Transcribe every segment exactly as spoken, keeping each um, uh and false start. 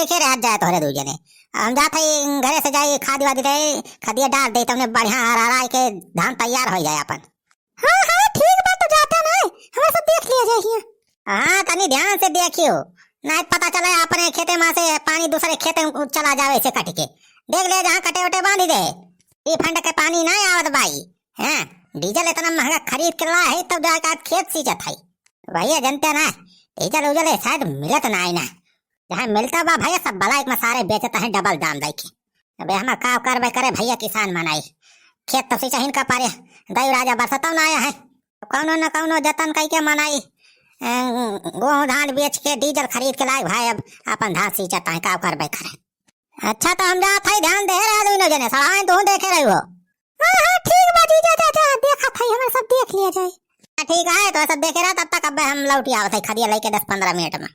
देखे रह जाए तोहरे दू जने। हम जात है घरे से जाई, खाद वाद दे, खदिया डाल दे, तमने बढ़िया हरा हरा के धान तैयार हो जाए अपन। हाँ, हाँ, ठीक बा, तो जाता ना, हमें सब देख लिया जाए हियाँ। हाँ, तनी ध्यान से देखियो, नहीं पता चले अपने खेते में से पानी दूसरे खेते में चला जावे से कट के। देख ले, जहाँ कटे उटे बांध दे, रिफंड के पानी ना आवत बाई। हाँ, डीजल इतना महंगा खरीद के ला है, तब जाके आज खेत सींचत है। भैया, जनते ना, डीजल उजल है, शायद मिलत ना है ना। जहाँ मिलता बा भैया, सब ब्लैक में सारे बेचत हैं डबल दाम दे के। अबे हमार का करबे करे भैया, किसान मनाई, खेत तो सिंचाई का पारे, दई राजा बरसतौ ना आया है। कौनो न कौनो जतन कई के मनाई, अ, गेहूं धान बेच के डीजल खरीद के लाए भाई, अब अपन धान सींचत हैं, का करबे करे। अच्छा, तो हम जात है, ध्यान दे रहा दोनों जने, सड़ाएं तू देखे रही हो। हाँ, हाँ, ठीक बा जीजा, जा, जा, देखत है, हमार सब देख लिया जाए। हाँ, ठीक है, तो सब देखे रहा, तब तक अब हम लौटी आवत है खदिया लेके दस पन्द्रह मिनट में।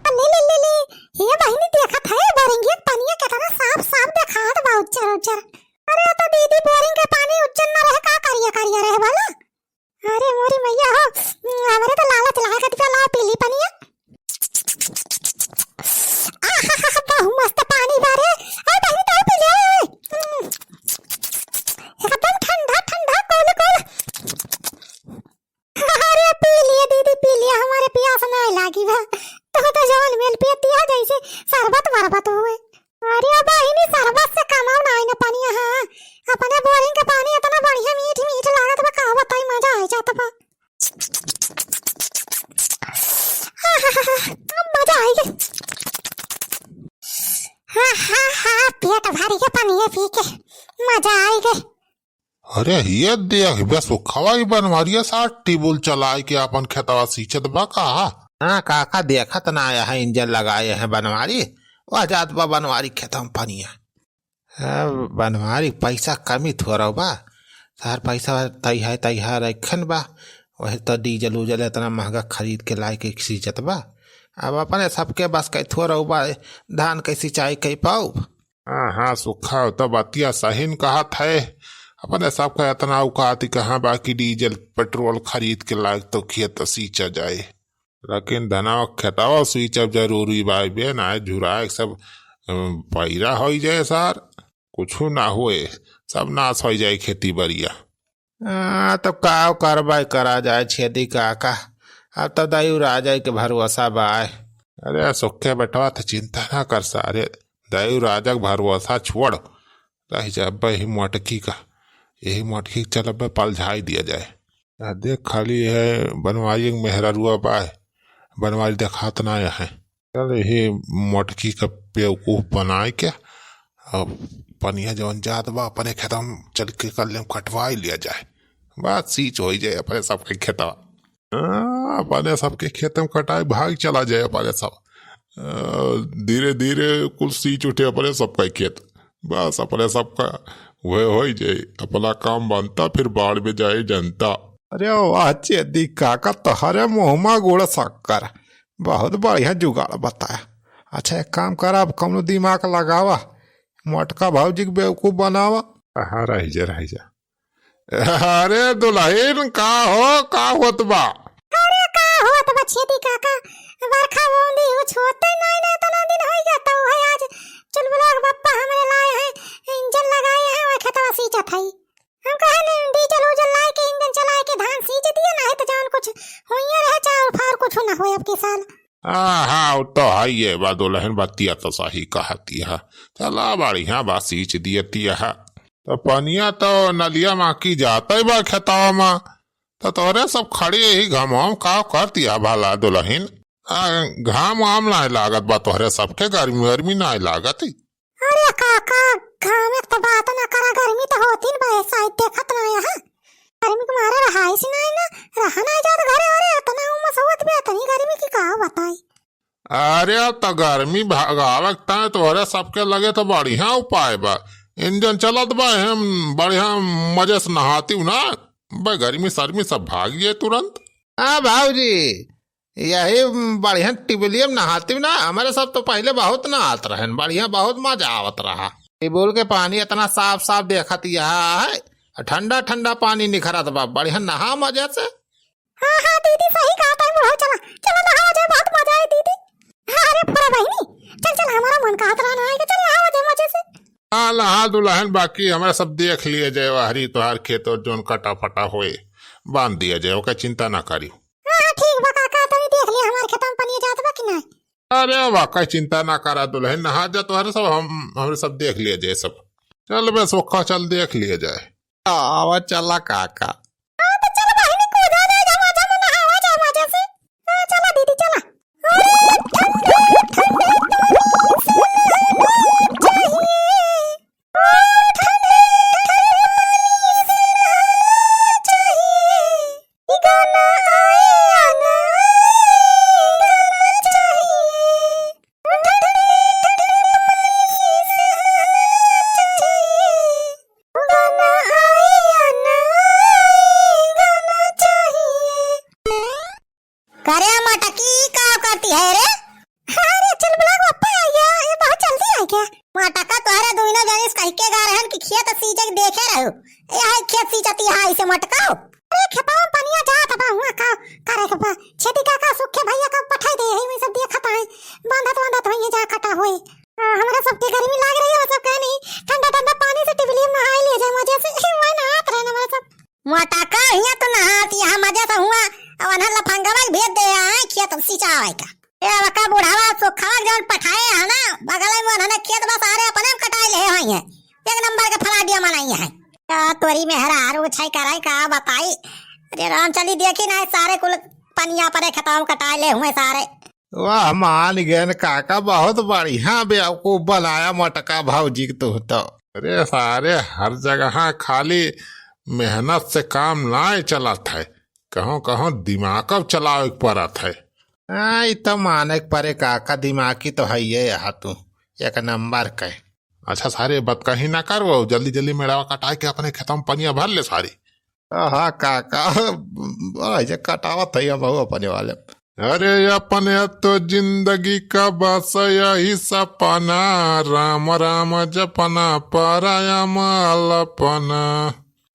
ले, ले, ले, ले, ये बहिनी देखत है, बोरिंग के पनिया कितना साफ, साफ देखात बा, उज्जर, उज्जर। अरे, तो दीदी, बोरिंग के पानी उज्जर ना रहे, का करिया, करिया रहे बोला? अरे मोरी मैया हो, हमरे तो लालच लागत बा, लाओ पी ली पनिया। आहा, बहुत मस्त पानी बा रे। अरे बहिनी, तू पी ले। एकदम ठंडा, ठंडा, cool, cool। अरे पी लिए दीदी, पी लिए, हमारे प्यास नहीं लागी बा। तू तो जवन मेल पियतिया जैसे शरबत वरबत हुए। अरे बहिनी, शरबत से कमाओ ना, ना पनिया, हाँ। अपने बोरिंग के पानी इतना बढ़िया मीठ मीठ लागत बा, का बताई, मजा आ जात बा। मजा आई गई। हाँ, हाँ, हाँ, पेट भर के पनिया पी के मजा आई गई। अरे ये देख बे सुखवा, ई बनवारिया साथ ट्यूबवेल चलाए के अपन खेतवा सींचत बा का? हाँ काका, देखत ना आया है, इंजन लगाए है बनवारी, वह जात बा बनवारी खेतवा में पनिया। अब बनवारी पैसा कमी थोड़ा बा, सार पैसा तैहा तैहा रखन बा, वही तो डीजल उजल इतना महंगा खरीद के लाए के सींचत बा। अब अपने सबके बस के थोड़ा बा, धान के सिंचाई कई पाऊ। हाँ, हाँ, सुखा, तो बतिया सही न कहत है। अपने सबका इतना औकात ही कहाँ बा कि डीजल पेट्रोल खरीद के लायक तो खेत सींचा जाए। लेकिन धनवा खेतवा सींचब जरूरी बा, बे ना झुराए सब, अम, पैरा होई जाए सार, कुछु ना होए, सब नाश होई जाए खेती बरिया। हाँ, तब का करबे करा जाए छेदी काका, अब तो दयू राजा के भरोसा बाय। अरे सुखे बेटवा, तो चिंता ना कर सारे, दयू राजा के भरोसा छोड़, रह जा अब्बे यही मोटकी का, यही मोटकी के चल अब्बे पलझाई दिया जाए। आ देख खाली है बनवारी के मेहररुआ बाय, बनवारी देखात ना है। चल यही मोटकी का बेवकूफ बनाए के, अब पनिया जवन जात बा अपने खेतवा में चल के कल्ले में कटवाई लिया जाए, बस सींच होई जाए अपने सबके खेतवा। हाँ, अपने सबके खेत में कटाई भाग चला जाए अपने सब। अ, धीरे धीरे कुल सींच उठे अपने सबका खेत, बस अपने सबका वह होई जाए, अपना काम बनता फिर बाढ़ में जाए जनता। अरे वाह छेदी काका, तोहरे मुँह मा गुड़ शक्कर, बहुत बढ़िया जुगाड़ बताया। अच्छा एक काम करा, अब कौनो दिमाग लगावा, मोटका भौजी के बेवकूफ बनावा। हाँ, रह जा, रह जा। अरे दुलहिन, का हो, का होत बा? अरे का होत बा छेदी काका, बरखा बूंदी कुछ होते नहीं ना, इतना दिन होई जाता है। आज चुलबुला के बप्पा हमरे लाए हैं, इंजन लगाए हैं, वो खेतवा सींचत है। हम कहे ने डीजल उजल लाए के इंजन चलाए के धान सींच दिए, ना है तो जान कुछ होइए रहे, चाउर फाउर कुछ ना होए अब की साल। हाँ, हाँ, वो तो है ये बा दुलहिन, बतिया तो सही कहती है। चला बढ़िया बा, सींच दियती है। तो पनिया तो नलिया मा की जाता ही बा खेतवा मा, तो तोहरे सब खड़ी यही घामवा मा का करती है भला दुलहिन? आ, घाम वाम ना लागत बा तोहरे सबके, गर्मी वर्मी ना लागत ही? अरे काका, घाम एक तो बात ना करा, गर्मी तो होती न बा, शायद देखत ना यहाँ। गर्मी के मारे रहाइस नाई ना, रहा नाई जात घरे, अरे इतना उमस होत बे, इतनी गर्मी की का बताई। अरे अब तो गर्मी भगावे के ताईं तोहरे सबके लगे तो बढ़िया उपाय बा, इंजन चलत बा, हम बढ़िया मजे से नहाती हूँ ना, बे गर्मी सर्मी सब भाग जाए तुरंत। हाँ भाऊजी, यही बढ़िया टिबलिया में नहाती ना, हमारे सब तो पहले बहुत नहात रहन, बढ़िया बहुत मजा आवत रहा। टिबुल के पानी इतना साफ साफ देखत यहाँ है, ठंडा ठंडा पानी निखरत बा, बढ़िया नहा मजा से। हाँ, हाँ, दीदी सही कहा ताई, बुढ़ऊ चला, चला नहावा जाए, बहुत मजा आई दीदी। हाँ, अरे फुरा बहिनी, चल, चल, हमारा मन कहत रहा नहाए के, चल, नहावा जाए मजे से। हाँ, नहा दुलहिन, बाकी हमरा सब देख लिए जाए, वहरी तोहार खेत और जौन कटा फटा होए, बांध दिया जाए, ओकर चिंता ना करियो। हाँ, हाँ, ठीक बा काका, तनी देख लिए हमार खेतवा में पनिया जात बा कि नाहीं। अरे वाह, कई चिंता ना करा दुलहिन, नहा जा तोहरे सब, हम, हमरे सब देख लिए जाए सब। चल बे सोखा, चल देख लिए जाए। आवा चला काका। हाँ, तो चल बहिनी, कूदा जाए, जा मजा में नहावा जाए मजे से। हाँ, चला दीदी, चला। अरे ठंडे ठंडे पानी से नहाना चाहिए। ओ ठंडे ठंडे पानी से नहाना चाहिए। गाना आए या ना आए, गाना चाहिए। ठंडे ठंडे पानी से नहाना चाहिए। गाना आए या ना आए, गाना चाहिए। करे मटकी, का करती है रे? अरे चुलबुला के पप्पा आ गया, ये बहुत जल्दी आ गया। मटका तोहरे दुइनो जनिस कह के गा रहन कि खेत सींचे के देखे रहो। ये है खेत सींचती है इसे मटकाओ। अरे खेतवा में पनिया जात बा हुआ का, करे के बा। छेदी काका सुखे भैया का पठाई दे है, वही सब देखत है। बांधत बांधत होइए जा कटा होए। आ, हमरा सबके गर्मी लाग रही है, मतलब कहे नहीं, ठंडा ठंडा पानी से टिबली में नहाई लिए जाए मजे से। वही नहात रहे ना हमारे सब। मोटा का हिया तो नहात यहाँ मजे से हुआ, अब अनहर लफंगवा के भेज दे आए खेत सिंचावे का। ए, अब का बुढ़ावा सोखावा के जौन पठाए है ना, बगल में उन्होंने खेत बस सारे अपने में कटाए ले आई है। एक नंबर के फलाडिया मनाई है। का तोरी मेहरारू छै कराई का बताई। अरे राम चली देखी ना सारे कुल पनिया परे खेतवा में कटाए ले हुए सारे। वाह, मान गए न काका, बहुत बढ़िया बेवकूफ बनाया मोटका भौजी के तू तो। अरे सारे, हर जगह खाली मेहनत से काम नाय चलत है, कहूँ कहूँ दिमाग अब चलावे के पड़त है। हाँ, ई तो माने के परे काका, दिमागी तो है ये यहाँ तू, एक नंबर के। अच्छा सारे, बतकही ना करो, जल्दी जल्दी मेड़वा कटाए के अपने खेतवा में पनिया भर ले सारी। आहा, काका, बड़ा ऐसे कटावत है हम अपने वाले। अरे अपने तो जिंदगी का बस यही सपना, राम राम जपना, पराया मालपना।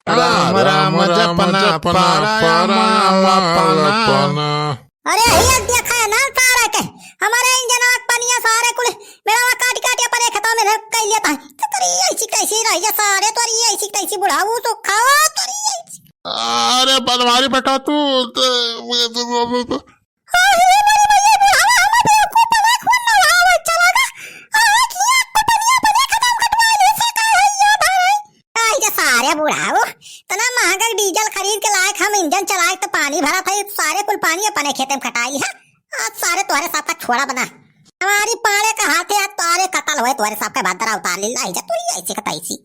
राम राम जपना, पराया मालपना। अरे हिया देखा है ना तारा के, हमारे इंजनवा के पनिया सारे कुल मेड़वा काट काट अपने खेतवा में रख के लेता है। तो तोरी ऐसी कैसी रही है सारे, तोरी ऐसी कैसी बुढ़ाऊ तो खाओ, तोरी ऐसी। अरे बनवारी बेटा तू, तो, अरे बड़ी भैया बुढ़ावा हमारे बेवकूफ बना खून ना रहा, चला गा। अरे किया तो पनिया पनिया खत्म कटवा ले सका है या भाई। आई जे सारे बुढ़ाऊ, इतना महंगा डीजल खरीद के लायक हम इंजन चलाए तो पानी भरा था, ये सारे कुल पानी अपने खेते में खटाई है। आज सारे तोहरे साथ का छोड़ा बना। हमारी पाड़े का हाथे आज तोहरे कतल हुए, तोहरे साथ के भद्रा उतार ली, लाई जा तू ही ऐसी का तैसी।